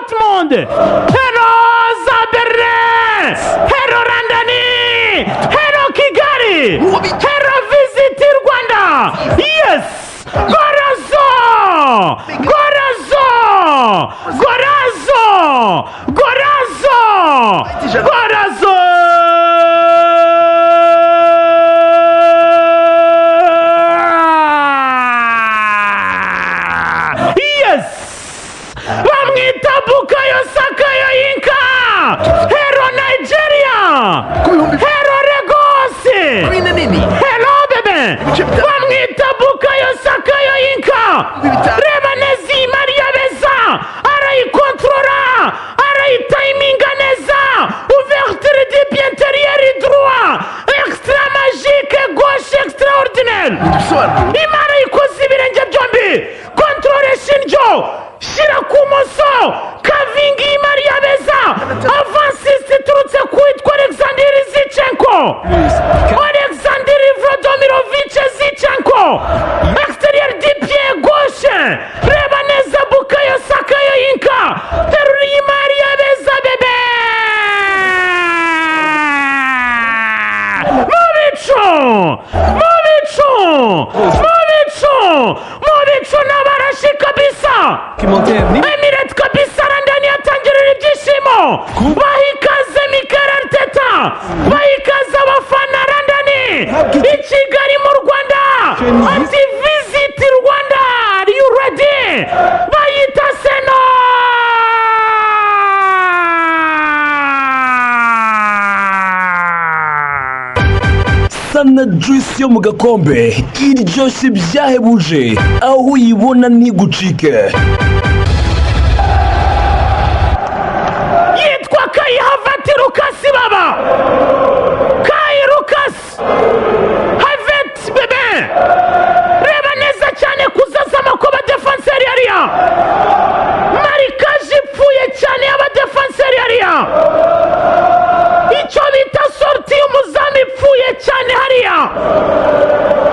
Dortmund, hello za Berlin, hello London, hello Kigali, hello visit Rwanda. Yes, golazo, golazo, golazo, golazo, golazo. Yes, bamwita Bukayo Saka Yinka, hello Nigeria, hello Lagos, hello bebe, bamwita Bukayo Saka Yinka. Reba neza iyi mari yabeza, arayikontorora, arayitayiminga neza, ouverture du pied intérieur droit, extra magique gauche extraordinaire. Imana ikoze ibirenge byombi, kontrole shinjo, shyira ku moso, kavingi imari yabeza, avansisi iturutse kwitwa Alexander Zinchenko, Alexander Vladimirovich Zinchenko, exterieur du pied gauche, reba neza Bukayo Saka Yinka, terura imari yabeza bebe. Mu bicu, mu bicu, mu bicu, mu bicu n'abarashi kabisa. Emirates kabisa London yatangirira ibyishimo. Baha ikaze Mikel Arteta, baha ikaze abafana London, i Kigali mu Rwanda, ati visit Rwanda, are you ready? Bayita Seno. Sana juice yo mu gakombe iryoshye byahebuje, aho uyibona ntigucike. Yitwa Kai Havertz Lucas baba, Kai Lucas Havertz bebe. Reba neza cyane kuzazama ku badefanseri hariya, marikaje ipfuye cyane y'abadefanseri hariya, icyo bita sorti y'umuzamu ipfuye cyane hariya,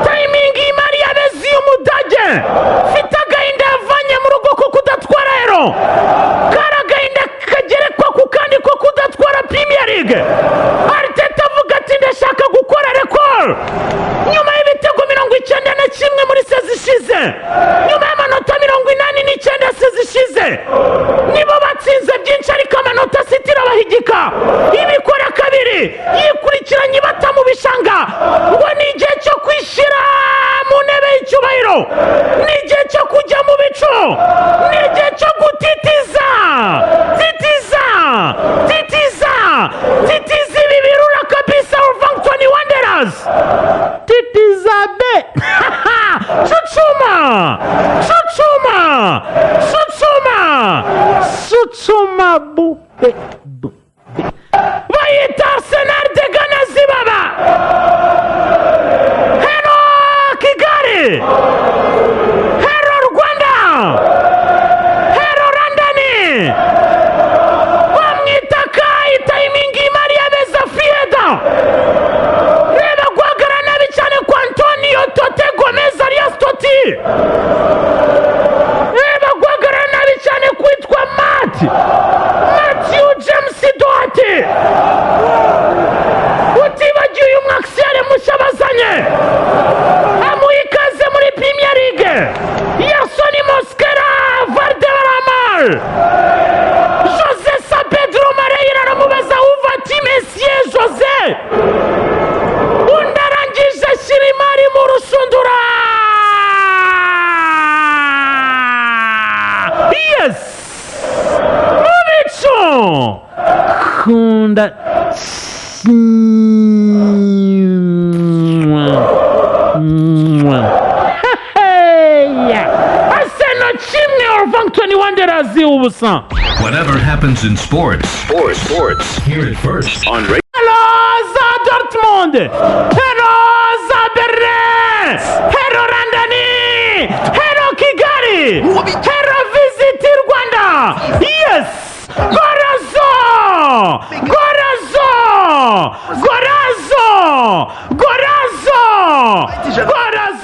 tayimingi y'imari yabezi y'umudage mfite agahinda yavanye mu rugo ko kudatwara ero, kari agahinda kagerekwa ku kandi ko kudatwara Premier League. Arteta avuga ati ndashaka gukora record nyuma y'ibitego 91 muri sezi ishize, nyuma y'amanota 89 sezi ishize, nibo batsinze byinshi ariko amanota City irabahigika, ibikora kabiri yikurikiranye ibata mu bishanga. Ngo ni igihe cyo kwishyira mu ntebe y'icyubahiro, ni igihe cyo kujya mu bicu, ni igihe cyo gutitiza, titiza, titiza, titiza ibi birura kabisa. Wolverhampton Wanderers, titiza be, cucuma, cucuma, cucuma, cucuma bu be bu be. Bayita Arsenal de Ganazi baba. Hello Kigali, hello Rwanda, hello London. Bamwita Kai tayimingi imari yabeza Fieda. Reba guhagarara nabi cyane kwa Antonio Tote Gomez alias Totti. Reba guhagarara nabi cyane kwitwa Matt, Matthew James Doherty. Utibagiwe uyu mwakisiyare mushya bazanye, amuha ikaze muri Premier League, Yerson Mosquera Valderrama, Jose Sa Pedro Moreira aramubaza uva ati Monsieur Jose, undi arangije ashyira imari mu rushundura. Yes, mu bicu kunda Arsenal kimwe, Wolverhampton Wanderers ubusa. Whatever happens in sports, sports, sports, hear it first on radio. Hello za Dortmund, hello za Berlin, hello London, hello Kigali, hello visit Rwanda. Yes, golazo, golazo, golazo, golazo, golazo.